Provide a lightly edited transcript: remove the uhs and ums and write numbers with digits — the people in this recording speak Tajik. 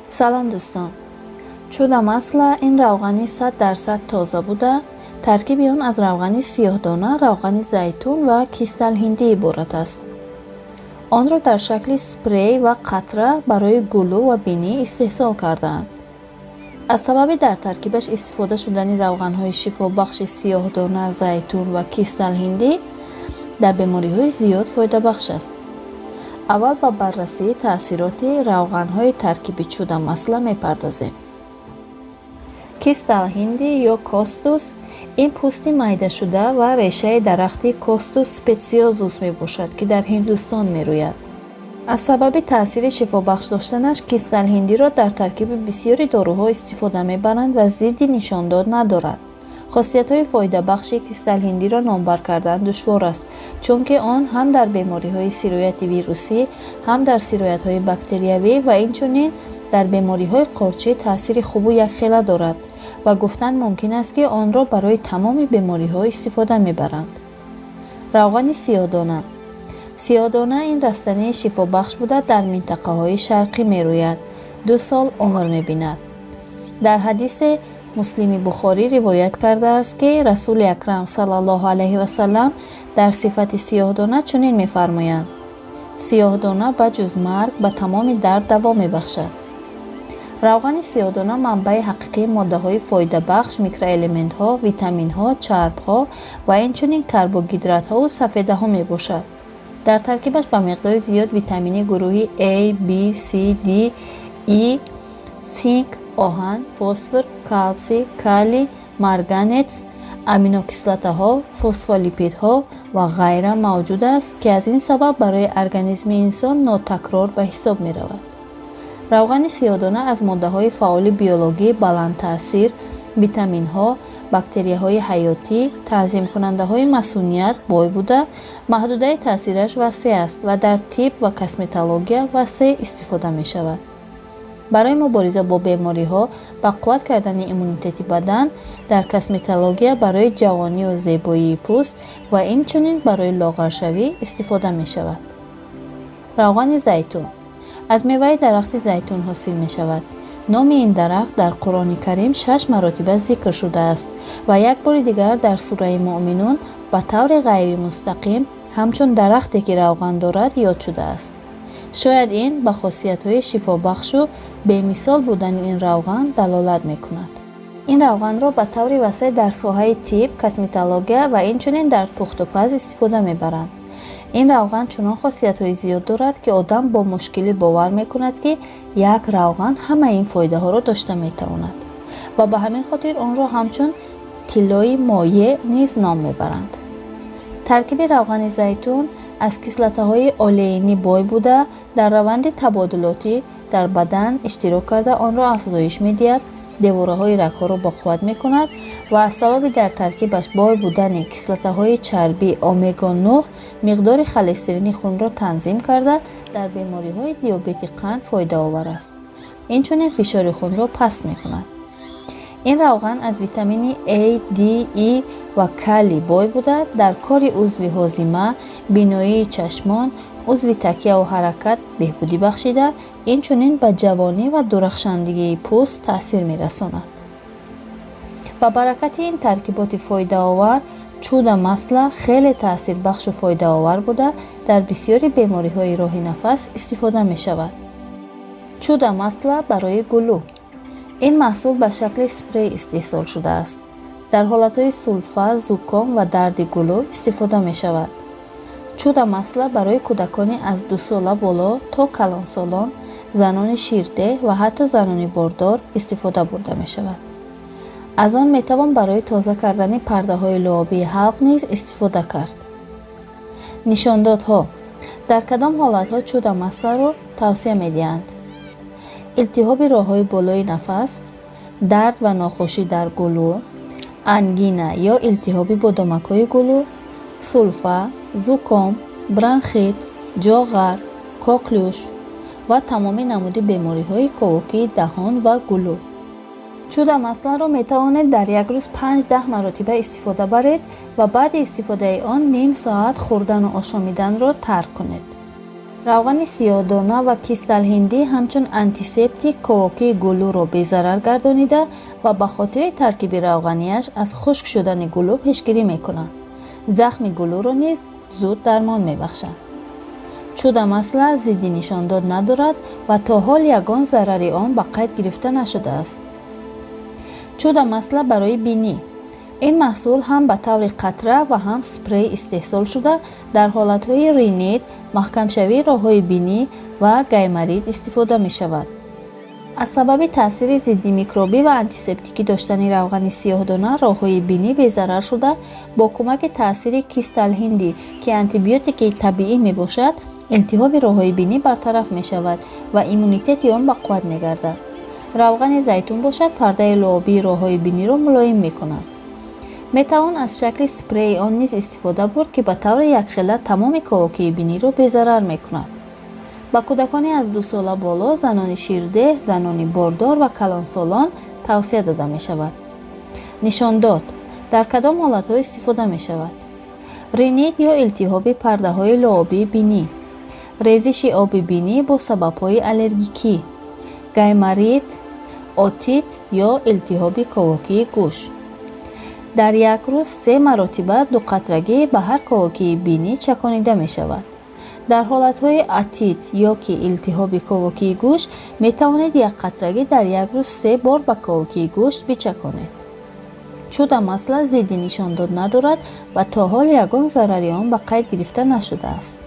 Салом, дӯстон! Чудо масло ин равғани 100% тоза буда, таркиби он аз равғани сиёҳдона, равғани зайтун ва кисталҳиндӣ иборат аст. Онро дар шакли спрей ва қатра барои гулӯ ва бинӣ истеҳсол кардаанд. Аз сабаби дар таркибаш истифода шудани равғанҳои шифобахши сиёҳдона, зайтун ва кисталҳиндӣ дар бемориҳои зиёд фоидабахш аст. Аввал ба баррасии таъсироти равғанҳои таркиби чудо масло мепардозем. Кисталҳиндӣ ё костус ин пӯсти майдашуда ва решаи дарахти Костус специозус мебошад, ки дар Ҳиндустон мерӯяд. Аз сабаби таъсири шифобахш доштанаш кисталҳиндиро дар таркиби бисёри доруҳо истифода мебаранд ва зидди нишондод надорад. Хосиятҳои фоидабахши кисталҳиндиро номбар кардан душвор аст, чунки он ҳам дар бемориҳои сирояти вирусӣ, ҳам дар сироятҳои бактериявӣ ва инчунин дар бемориҳои қорчӣ таъсири хубу якхела дорад ва гуфтан мумкин аст, ки онро барои тамоми бемориҳо истифода мебаранд. Равғани сиёҳдона. Сиёҳдона ин растании шифобахш буда, дар минтақаҳои шарқӣ мерӯяд, 2 сол умр мебинад. Дар ҳадисе Муслими Бухорӣ ривоят кардааст, ки Расули Акрам саллаллоҳу алайҳи васалам дар сифати сиёҳдона чунин мефармоянд: «Сиёҳдона ба ҷуз марг ба тамоми дард даво мебахшад». Равғани сиёҳдона манбаи ҳақиқии моддаҳои фоидабахш, микроэлементҳо, витаминҳо, чарбҳо ва инчунин карбогидратҳову сафедаҳо мебошад. Дар таркибаш ба миқдори зиёд витамини гурӯҳи А, Б, С, Д, Е, синк, оҳан, фосфор, калсий, калий, марганец, аминокислотаҳо, фосфолипидҳо ва ғайра мавҷуд аст, ки аз ин сабаб барои организми инсон нотакрор ба ҳисоб меравад. Равғани сиёҳдона аз моддаҳои фаъоли биологӣ баландтаъсир, витаминҳо, бактерияҳои ҳаётӣ, танзимкунандаҳои масуният бой буда, маҳдудаи таъсираш васеъ аст ва дар тиб ва косметология васеъ истифода мешавад. Барои мубориза бо бемориҳо, ба қувват кардани иммунитети бадан, дар косметология барои ҷавонию зебоии пӯст ва инчунин барои лоғаршавӣ истифода мешавад. Равғани зайтун аз меваи дарахти зайтун ҳосил мешавад. Номи ин дарахт дар Қуръони Карим шаш маротиба зикр шудааст ва як бори дигар дар сураи Муъминун ба таври ғайримустақим ҳамчун дарахте, ки равған дорад, ёд шудааст. Шояд ин ба хосиятҳои шифобахшу бемисол будани ин равған далолат мекунад. Ин равғанро ба таври васеъ дар соҳаи тиб, косметология ва инчунин дар пухтупаз истифода мебаранд. Ин равған чунон хосиятҳои зиёд дорад, ки одам бо мушкилӣ бовар мекунад, ки як равған ҳамаи ин фоидаҳоро дошта метавонад, ва ба ҳамин хотир онро ҳамчун тиллои моеъ низ ном мебаранд. Таркиби равғани зайтун аз кислотаҳои олеинӣ бой буда, дар раванди табодулотӣ дар бадан иштирок карда, онро афзоиш медиҳад, девораҳои рагҳоро боқувват мекунад ва аз сабаби дар таркибаш бой будани кислотаҳои чарбӣ омега-9 миқдори холестерини хунро танзим карда, дар бемориҳои диабети қанд фоидаовар аст, инчунин фишори хунро паст мекунад. Ин равған аз витамини А, Д, Е ва калий бой буда, дар кори узви ҳозима, биноии чашмон, узви такяву ҳаракат беҳбудӣ бахшида, инчунин ба ҷавонӣ ва дурахшандагии пӯст таъсир мерасонад. Ба баракати ин таркиботи фоидаовар чудо масло хеле таъсирбахшу фоидаовар буда, дар бисёри бемориҳои роҳи нафас истифода мешавад. Чудо масло барои гулӯ. Ин маҳсул ба шакли спрей истеҳсол шудааст. Дар ҳолатҳои сулфа, зуком ва дарди гулӯ истифода мешавад. Чудо масло барои кӯдакони аз 2 сола боло то калонсолон, занони ширдеҳ ва ҳатто занони бордор истифода бурда мешавад. Аз он метавон барои тоза кардани пардаҳои луобии ҳалқ низ истифода кард. Нишондодҳо: дар кадом ҳолатҳо чудо маслоро тавсия медиҳанд? Илтиҳоби роҳҳои болои нафас, дард ва нохушӣ дар гулӯ, ангина ё илтиҳоби бодомакҳои гулӯ, сулфа, зуком, бронхит, ҷоғар, коклюш ва тамоми намуди бемориҳои ковокии даҳон ва гулӯ. Чудо маслоро метавонед дар як рӯз 5-10 маротиба истифода баред ва баъди истифодаи он ним соат хӯрдану ошомиданро тарк кунед. Равғани сиёҳдона ва кисталҳиндӣ ҳамчун антисептик ковокии гулӯро безарар гардонида ва ба хотири таркиби равғанияш аз хушк шудани гулӯ пешгирӣ мекунад. Захми гулӯро низ зуд дармон мебахшад. Чудо-масло зидди нишондод надорад ва то ҳол ягон зарари он ба қайд гирифта нашудааст. Чудо-масло барои бинӣ. Ин маҳсул ҳам ба таври қатра ва ҳам спрей истеҳсол шуда, дар ҳолатҳои ринит, маҳкамшавии роҳҳои бинӣ ва гайморит истифода мешавад. Аз сабаби таъсири зиддимикробӣ ва антисептикӣ доштани равғани сиёҳдона роҳҳои бинӣ безарар шуда, бо кӯмаки таъсири кисталҳиндӣ, ки антибиотики табиӣ мебошад, илтиҳоби роҳҳои бинӣ бартараф мешавад ва иммунитети он бақувват мегардад. Равғани зайтун бошад, пардаи луобии роҳҳои биниро мулоим мекунад. Метавон аз шакли спреи он низ истифода бурд, ки ба таври якхела тамоми ковокии биниро безарар мекунад. Ба кӯдакони аз 2 сола боло, занони ширдеҳ, занони бордор ва калонсолон тавсия дода мешавад. Нишондод: дар кадом ҳолатҳо истифода мешавад? Ринит ё илтиҳоби пардаҳои луобии бинӣ, резиши оби бинӣ бо сабабҳои аллергикӣ, гайморит, отит ё илтиҳоби ковокии гӯш. Дар як рӯз се маротиба дуқатрагӣ ба ҳар ковокии бинӣ чаконида мешавад. Дар ҳолатҳои отит ё ки илтиҳоби ковокии гӯш метавонед якқатрагӣ дар як рӯз се бор ба ковокии гӯш бичаконед. Чудо-масло зидди нишондод надорад ва то ҳол ягон зарари он ба қайд гирифта нашудааст.